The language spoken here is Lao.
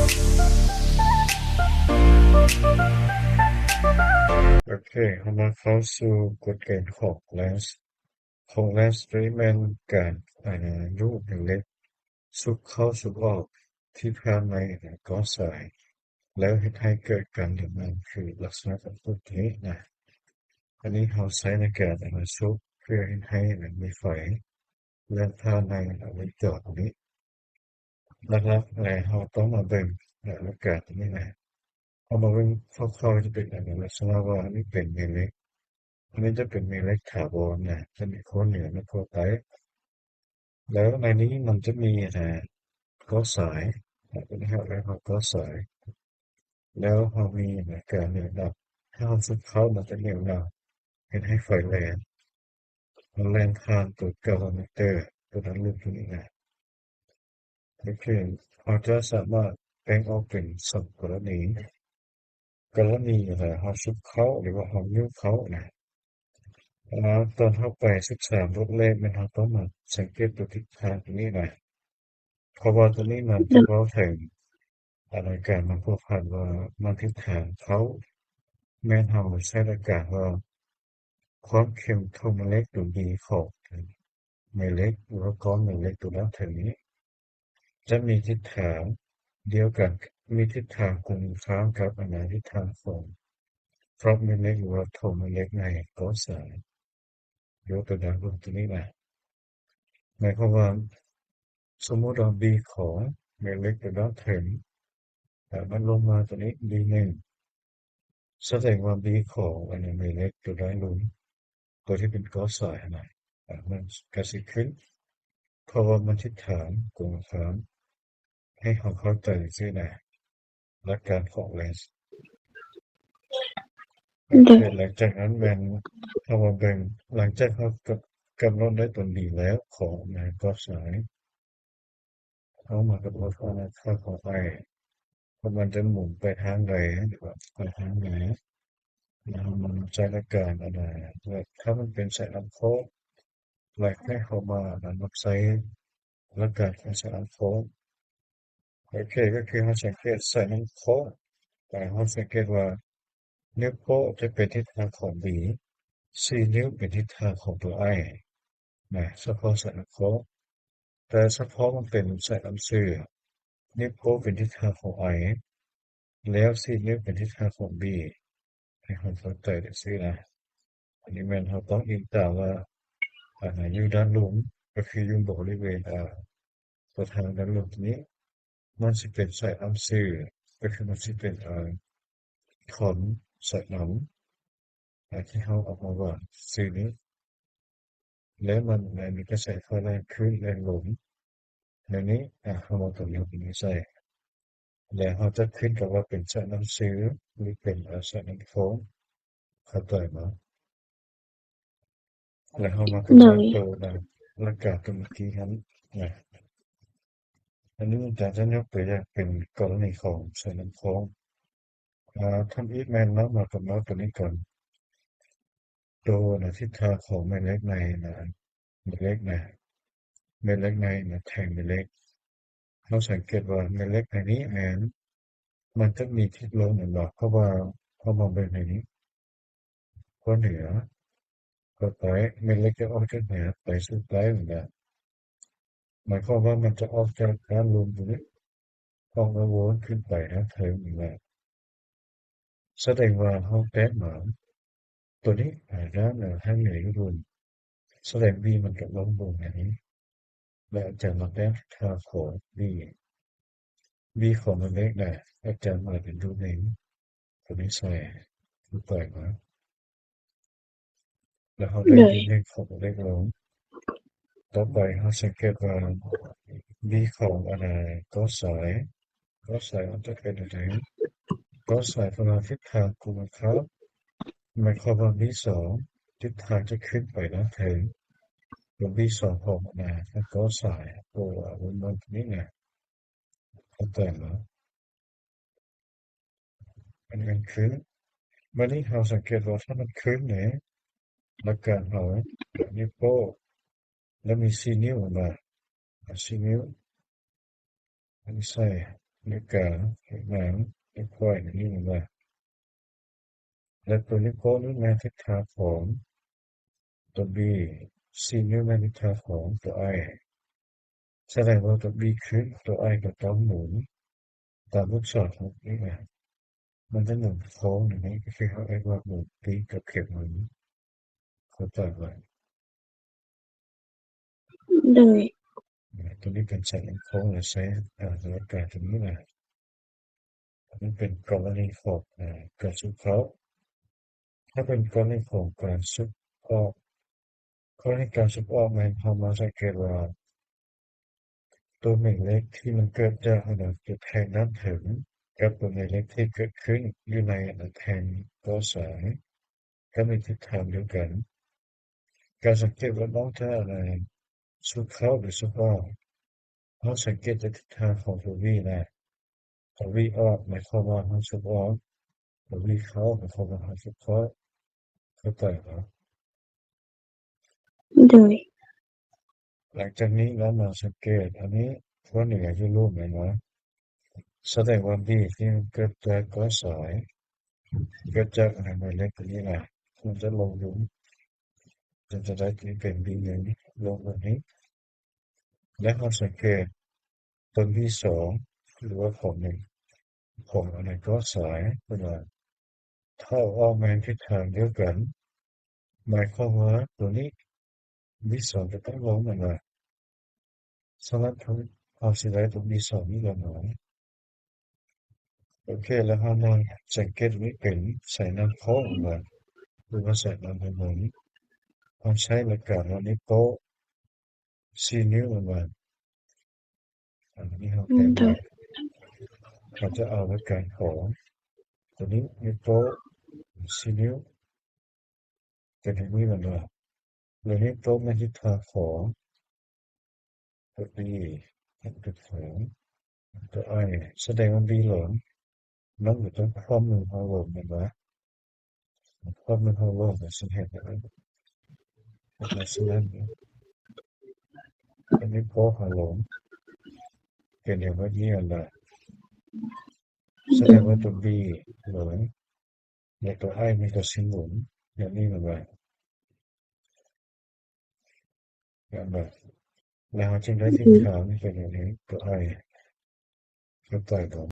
ໂອເຄ ເຮົາມາເຂົ້າສູ່ກົດເກນຂອງແລນ ຂອງແລນນີ້ແມ່ນການ ອາ ດູດແມ່ເຫຼັກຊຸບເຂົ້າຊຸບອອກທີ່ຜ່ານໃນ ອາ ກອສາຍ ແລ້ວເຮັດໃຫ້ເກີດການເຫຼືອງນ້ຳ ຄືລັກສະນະຂອງຮູບນີ້ນະ. ອັນນີ້ເຮົາໃຊ້ໃນການ ອາ ຊຸບເພື່ອເຮັດໃຫ້ ອາ ມີໄຟແລ່ນຜ່ານໃນ ອາ ວົງຈອນນີ້. ຫຼັກໆ ແລ້ວເຮົາຕ້ອງມາເບິ່ງ ອາ ຫຼັກການຕົວນີ້ນະ. ເຮົາມາເບິ່ງຄ່າວໆ ຈະເປັນ ອາ ລັກສະນະວ່າ ອັນນີ້ເປັນແມ່ເຫຼັກ ອັນນີ້ຈະເປັນແມ່ເຫຼັກຖາວອນນະ ຈະມີໂຄເໜືອ ແລະ ໂຄໃຕ້. ແລ້ວໃນນີ້ມັນຈະມີ ອາ ກອສາຍ ອາ ເປັນແຖວ ແລ້ວເຮົາກອສາຍ ແລ້ວເຮົາມີ ອາ ການເໜັງດັບ ຖ້າເຮົາຊຸບເຂົ້າ ມັນຈະເໜັງດັບ ເຮັດໃຫ້ໄຟແລ່ນ ມັນແລ່ນຜ່ານຕົວກາວານເຕີ ຕົວດັນລູມຕົວນີ້ນະ. ໂອເຄ ເຮົາຈະສາມາດແບ່ງອອກເປັນສອງກໍລະນີ. ກໍລະນີ ເຮົາຊຸບເຂົ້າ ຫຼືວ່າເຮົາຍູ້ເຂົ້ານະ. ອາ ຕອນເຮົາໄປສຶກສາບົດແລກ ແມ່ນເຮົາຕ້ອງມາສັງເກດຕົວທິດທາງຕົວນີ້ນະ. ເພາະວ່າຕົວນີ້ມັນຈະເວົ້າເຖິງ ອາ ການມາພົວພັນວ່າມັນທິດທາງເຂົ້າ ແມ່ນເຮົາໃຊ້ຫຼັກການວ່າ ຄວາມເຂັ້ມຂອງແມ່ເຫຼັກຕົວ B ຂອງແມ່ເຫຼັກ ຫຼືວ່າກ້ອນແມ່ເຫຼັກຕົວດ້ານເທິງນີ້ ຈະມີທິດທາງດຽວກັນ ມີທິດທາງກົງກັນຂ້າມກັບ ອາ ທິດທາງຂອງຟລັອກແມ່ເຫຼັກ ຫຼືວ່າໂທແມ່ເຫຼັກໃນກອສາຍ ຍົກຕົວຢ່າງເບິ່ງຕົວນີ້ນະ. ໝາຍຄວາມວ່າ ສົມມຸດວ່າ B ຂອງແມ່ເຫຼັກຕົວດ້ານເທິງ ແລ້ວມັນລົງມາຕົວນີ້ B ໜຶ່ງ ສະແດງວ່າ B ຂອງ ອັນນີ້ ແມ່ເຫຼັກຕົວດ້ານລຸ່ມ ຕົວທີ່ເປັນກອສາຍຫັ້ນນະ ອາ ມັນກະຊິຂຶ້ນ ເພາະວ່າມັນທິດທາງກົງກັນຂ້າມ ໃຫ້ເຮົາເຂົ້າໃຈຊື່ໆນະ ຫຼັກການຂອງແລນ. ໂອເຄ ຫຼັງຈາກນັ້ນແມ່ນເຮົາມາເບິ່ງ ຫຼັງຈາກເຮົາກຳ ກຳນົດໄດ້ຕົວ B ແລ້ວ ຂອງ ອາ ກອສາຍ ເຮົາມາກຳນົດວ່າຄ່າຂອງ I ວ່າມັນຈະໝູນໄປທາງໃດ ຫຼືວ່າໄປທາງໃດ ແລ້ວເຮົາມາໃຊ້ຫຼັກການອັນໃດ ແລະ ຖ້າມັນເປັນສາຍນ້ຳໂຄ້ງ ແລະ ໃຫ້ເຮົາມານຳໃຊ້ຫຼັກການຂອງສາຍນ້ຳໂຄ້ງ. ໂອເຄ ກໍຄືເຮົາສັງເກດສາຍນ້ຳໂຄ້ງ ແຕ່ເຮົາສັງເກດວ່າ ນິ້ວໂປ້ຈະເປັນທິດທາງຂອງ B ສີ່ນິ້ວເປັນທິດທາງຂອງຕົວ I ນະ ສະເພາະສາຍນ້ຳໂຄ້ງ. ແຕ່ສະເພາະມັນເປັນສາຍນ້ຳຊື່ ນິ້ວໂປ້ເປັນທິດທາງຂອງ I ແລ້ວສີ່ນິ້ວເປັນທິດທາງຂອງ B ໃຫ້ເຮົາເຂົ້າໃຈຈັ່ງຊີ້ນະ. ອັນນີ້ແມ່ນເຮົາຕ້ອງອີງຕາມວ່າ ອາ ຢູ່ດ້ານລຸ່ມ ກໍຄືຢູ່ບໍລິເວນ ອາ ຕົວທາງດ້ານລຸ່ມຕົວນີ້ ມັນຊິເປັນສາຍນ້ຳຊື່ ກໍຄືມັນຊິເປັນ ອາ ທ່ອນສາຍນ້ຳ ອາ ທີ່ເຮົາເອົາມາວາງຊື່ນີ້ ແລະ ມັນ ອາ ມີກະແສໄຟແລ່ນຂຶ້ນແລ່ນລົງ ແນວນີ້ ອາ ເຮົາມາກຳນົດຕົວນີ້ໃສ່ ແລ້ວເຮົາຈະຂຶ້ນກັບວ່າເປັນສາຍນ້ຳຊື່ ຫຼື ເປັນ ອາ ສາຍນ້ຳໂຄ້ງ ເຂົ້າໃຈບໍ່? ແລ້ວເຮົາມາກຳນົດໂຕນະ ຫຼັກການຕົວເມື່ອກີ້ຫັ້ນນະ. ອັນນີ້ອາຈານຈະຍົກຕົວຢ່າງເປັນກໍລະນີຂອງສາຍນ້ຳໂຄ້ງ. ອາ ທຳອິດແມ່ນເຮົາມາກຳນົດຕົວນີ້ກ່ອນ ໂຕນະ ທິດທາງຂອງແມ່ເຫຼັກໃນນະ ແມ່ເຫຼັກນະ ແມ່ເຫຼັກໃນນະ ແທ່ງແມ່ເຫຼັກ. ເຮົາສັງເກດວ່າແມ່ເຫຼັກໃນນີ້ແມ່ນ ມັນຈະມີທິດລົງແມ່ນບໍ່? ເພາະວ່າເຮົາມາເບິ່ງໃນນີ້ ພວກເໜືອ ກໍໄປ ແມ່ເຫຼັກຈະອອກຈາກເໜືອໄປສູ່ໃຕ້ແມ່ນບໍ່? ໝາຍຄວາມວ່າມັນຈະອອກຈາກດ້ານລຸ່ມຕົວນີ້ ອອກມາວົນຂຶ້ນໄປທາງເທິງນີ້ແຫຼະ. ສະແດງວ່າເຮົາແຕະມາຕົວນີ້ ອາ ດ້ານ ອາ ທາງເໜືອຢູ່ລຸ່ມ ສະແດງ B ມັນກະລົງເບິ່ງອັນນີ້ ແລະ ອາຈານມາແຕ້ມທ່າຂອງ B B ຂອງແມ່ເຫຼັກນະ ອາຈານມາເປັນຮູບນີ້ ຕົວນີ້ໃສ່ ຄືໄປມາ ແລ້ວເຮົາໄດ້ ໂດຍ B ໜຶ່ງຂອງແມ່ເຫຼັກລົງ. ຕໍ່ໄປເຮົາສັງເກດວ່າ B ຂອງອັນນະ ກໍສາຍ ກໍສາຍມັນຈະເປັນຈັ່ງໃດ? ກໍສາຍເວລາທິດທາງກົງກັນຂ້າມ ໝາຍຄວາມວ່າ B ສອງ ທິດທາງຈະຂຶ້ນໄປດ້ານເທິງ ຕົວ B ສອງ ຂອງອັນນະ ກໍສາຍ ຕົວວົງໆ ຕົວນີ້ນະ ເຂົ້າໃຈບໍ່? ອັນນີ້ມັນຂຶ້ນ ບາດນີ້ເຮົາສັງເກດວ່າ ຖ້າມັນຂຶ້ນນີ້ ຫຼັກການເຮົາ ນິ້ວໂປ້ ແລ້ວມີສີ່ນິ້ວແມ່ນບໍ່? ສີ່ນິ້ວ ອັນນີ້ໃສ່ ວການ ແມ່ນ ແລ້ວຂ້ອຍນີ້ແມ່ນວ່າ ແລະ ຕົວນິ້ວໂປ້ນີ້ແມ່ນທິດທາງຂອງຕົວ B ຊີ້ນິ້ວແມ່ນທິດທາງຂອງຕົວ I ສະແດງວ່າຕົວ B ຂຶ້ນ ຕົວ I ກໍຕ້ອງໝູນຕາມລູກສອນຂອງນີ້ນະ ມັນຈະໝູນໂຄ້ງນີ້ ກໍຄືເຮົາເອີ້ນວ່າໝູນຕີນກັບເຂັມໝູນ ເຂົ້າໃຈບໍ່? ໂດຍ ຕົວນີ້ເປັນສາຍໂຄ້ງ ແລະ ໃຊ້ ອາ ສະລັບການຕົວນີ້ນະ ອັນນີ້ເປັນກໍລະນີຂອງ ອາ ການຊຸບເຂົ້າ. ຖ້າເປັນກໍລະນີຂອງການຊຸບອອກ ກໍລະນີການຊຸບອອກແມ່ນເຮົາມາສັງເກດວ່າ ຕົວແມ່ເຫຼັກທີ່ມັນເກີດຈາກ ອັນນະ ຕົວແທ່ງດ້ານເທິງ ກັບຕົວແມ່ເຫຼັກທີ່ເກີດຂຶ້ນຢູ່ໃນ ອັນນະ ແທ່ງກໍສາຍ ກໍມີທິດທາງດຽວກັນ. ການສັງເກດວ່ານອກຈາກ ອັນນະ ຊຸບເຂົ້າ ຫຼື ຊຸບອອກ ເຮົາສັງເກດແຕ່ທິດທາງຂອງຕົວ V ນະ. ຖ້າ V ອອກ ໝາຍຄວາມວ່າເຮົາຊຸບອອກ, ຖ້າ V ເຂົ້າ ໝາຍຄວາມວ່າເຮົາຊຸບເຂົ້າ. ເຂົ້າໃຈບໍ່? ໂດຍ ຫຼັງຈາກນີ້ເຮົາມາສັງເກດ ອັນນີ້ ພວກນີ້ກໍຄືຮູບແມ່ນບໍ່? ສະແດງວ່າ B ທີ່ເກີດຈາກກໍສາຍ ເກີດຈາກ ອັນນະ ແມ່ເຫຼັກຕົວນີ້ນະ ມັນຈະລົງຫຼຸມ ມັນຈະໄດ້ເປັນ B ໜຶ່ງ ລົງແບບນີ້. ແລະ ເຮົາສັງເກດຕົວ B ສອງ ຫຼືວ່າຂອງໜຶ່ງ ຂອງ ອັນນະ ກໍສາຍ ເພິ່ນວ່າ ຖ້າອອກແມ່ນທິດທາງດຽວກັນ ໝາຍຄວາມວ່າຕົວນີ້ B ສອງ ກໍຕ້ອງລົງແມ່ນບໍ່? ສະນັ້ນ ເຮົາຊິໄດ້ຕົວ B ສອງ ນີ້ລົງມາ. ໂອເຄ ແລ້ວເຮົາມາສັງເກດນີ້ເປັນສາຍນ້ຳໂຄ້ງແມ່ນບໍ່? ຫຼືວ່າສາຍນ້ຳເຮົາເບິ່ງ ເຮົາໃຊ້ຫຼັກການວ່ານິ້ວໂປ້ຊີ້ນິ້ວແມ່ນບໍ່? ອັນນີ້ເຮົາແທນ ໂດຍ ເຮົາຈະເອົາຫຼັກການຂອງຕົວນີ້ ນິ້ວໂປ້ຊີ້ນິ້ວ ເປັນແບບນີ້ແມ່ນບໍ່? ແລ້ວນີ້ຕົກມາທີ່ທ່າຂອງຕົວ B ຕົວຂອງຕົວ I ສະແດງວ່າ B ລົງ ມັນກໍຕ້ອງຄວ່ຳມືເຮົາລົງແມ່ນບໍ່? ຄວ່ຳມືເຮົາລົງ ແລ້ວຊິເຮັດຫຍັງ? ເພາະສະນັ້ນ ອັນນີ້ໂປ້ເຮົາລົງ ເປັນຫຍັງວ່ານີ້ຫັ້ນລະ? ສະແດງວ່າຕົວ B ລົງ ແລະ ຕົວ I ມັນກໍຊິໝູນແບບນີ້ແມ່ນບໍ່? ແມ່ນບໍ່? ແລ້ວເຮົາຈຶ່ງໄດ້ທິດທາງເປັນແບບນີ້ ຕົວ I ເຂົ້າໃຈບໍ່?